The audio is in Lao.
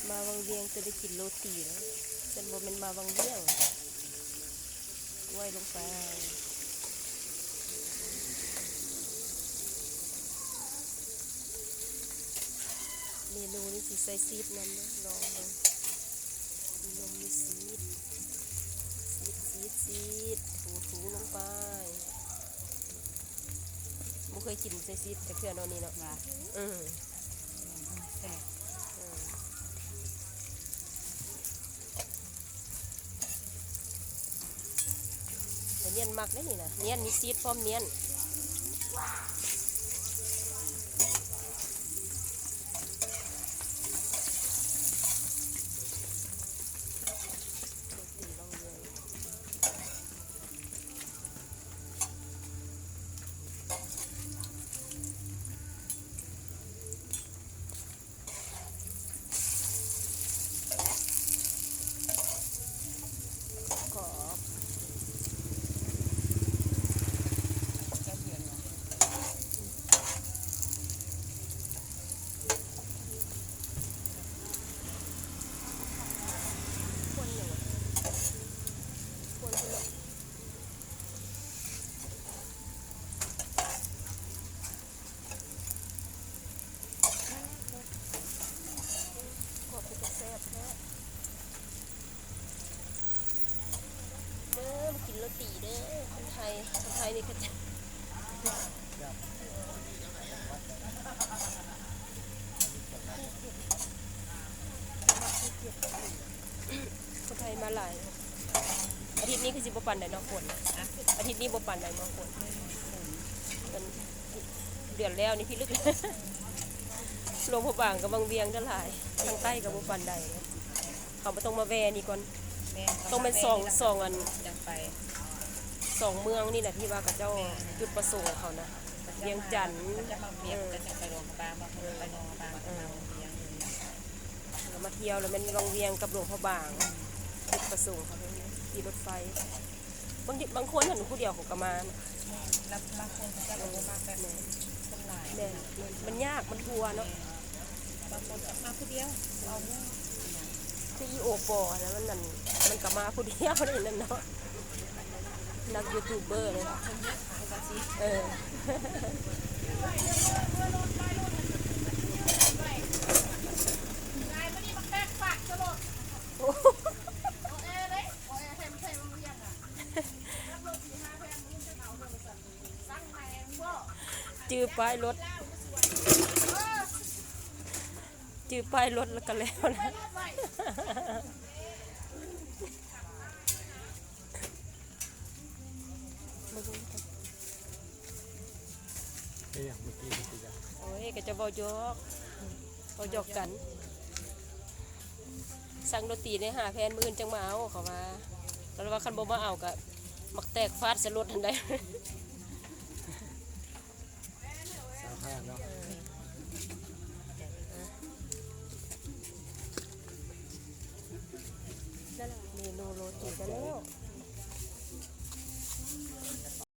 ມາວັງວຽງຈະໄດ້ກິນໂລຕີເນາະ, ຊັ້ນບໍ່ແມ່ນມາວັງວຽງ. ກ້ວຍລົງໄປ. ເມນູນີ້ຊິໃສ່ຊີດນຳເດີ, ລອງເບິ່ງ. ມີນົມ ມີຊີດ, ຊີດ ຊີດ ຊີດ, ຖູໆລົງໄປ. ບໍ່ເຄີຍກິນໃສ່ຊີດຈັກເທື່ອເນາະນີ້ເນາະ. ຫວານ. ອືມ ແຊບ. ເອີ ແຕ່ນຽນມັກເດ້ນີ້ນະ, ນຽນມີຊີດພ້ອມນຽນ. ກອບ. ຄົນຢູ່ ຄົນເພິ່ນເນາະ. ກອບເປັນຕາແຊບແທ້. ເດີ ມາກິນໂລຕີເດີ ຄົນໄທ, ຄົນໄທນີ້ເຂົາຈະ ຄົນໄທມາຫຼາຍ. ອາທິດນີ້ຄືຊິບໍ່ປານໃດເນາະຝົນ, ອາທິດນີ້ບໍ່ປານໃດເນາະຝົນ. ເດືອນແລ້ວນີ້ພິລຶກ ຫຼວງພະບາງກັບວັງວຽງເທື່ອຫຼາຍ, ທາງໃຕ້ກໍບໍ່ປານໃດ. ເຮົາບໍ່ຕ້ອງມາແວ່ນີ້ກ່ອນ. ແມ່ນ, ຕ້ອງແມ່ນສອງ ສອງອັນ ຈັ່ງໄປ ສອງເມືອງນີ້ແຫຼະທີ່ວ່າເຂົາເຈົ້າ ແມ່ນ ຈຸດປະສົງເຂົານະ, ວຽງຈັນ. ເຂົາຈະມາວຽງ ເອີ ກໍຈັ່ງໄປຫຼວງພະບາງ, ບາງຄົນກໍໄປຫຼວງພະບາງ ເອີ ກໍມາວຽງ. ເອີ ກໍມາທ່ຽວແລ້ວແມ່ນວັງວຽງກັບຫຼວງພະບາງ ຈຸດປະສົງເຂົາ ຂີ່ລົດໄຟ. ບາງທີ ບາງຄົນຫັ້ນຜູ້ດຽວເຂົາກໍມາ. ແມ່ນ, ລະບາງຄົນເຂົາເຈົ້າກໍບໍ່ມັກແບບ ແມ່ນ ຄົນຫຼາຍ. ແມ່ນ, ແມ່ນ, ມັນຍາກ ມັນທົ່ວເນາະ. ແມ່ນ, ບາງຄົນກໍມາຜູ້ດຽວ ເອົາໝູ່. ຄືອີໂອປໍຫັ້ນນະ ມັນນັ້ນ ມັນກໍມາຜູ້ດຽວນີ້ນັ້ນເນາະ, ນັກຢູທູບເບີເລີຍ. ເອີ. ຈື່ປ້າຍລົດ ຈື່ປ້າຍລົດແລ້ວກໍແລ້ວນະ. ເອີ ເມື່ອກີ້ເພິ່ນກໍຢາກ ໂອ້ຍ ກໍຈະເວົ້າຢອກ ເວົ້າຢອກກັນ. ສັ່ງໂລຕີແດ່ຫ້າແຜ່ນ ມື້ອື່ນຈັ່ງມາເອົາ ເຂົາວ່າ. ລະວ່າຄັນບໍ່ມາເອົາກໍໝາກແຕກຟາດໃສ່ລົດຫັ້ນໃດ.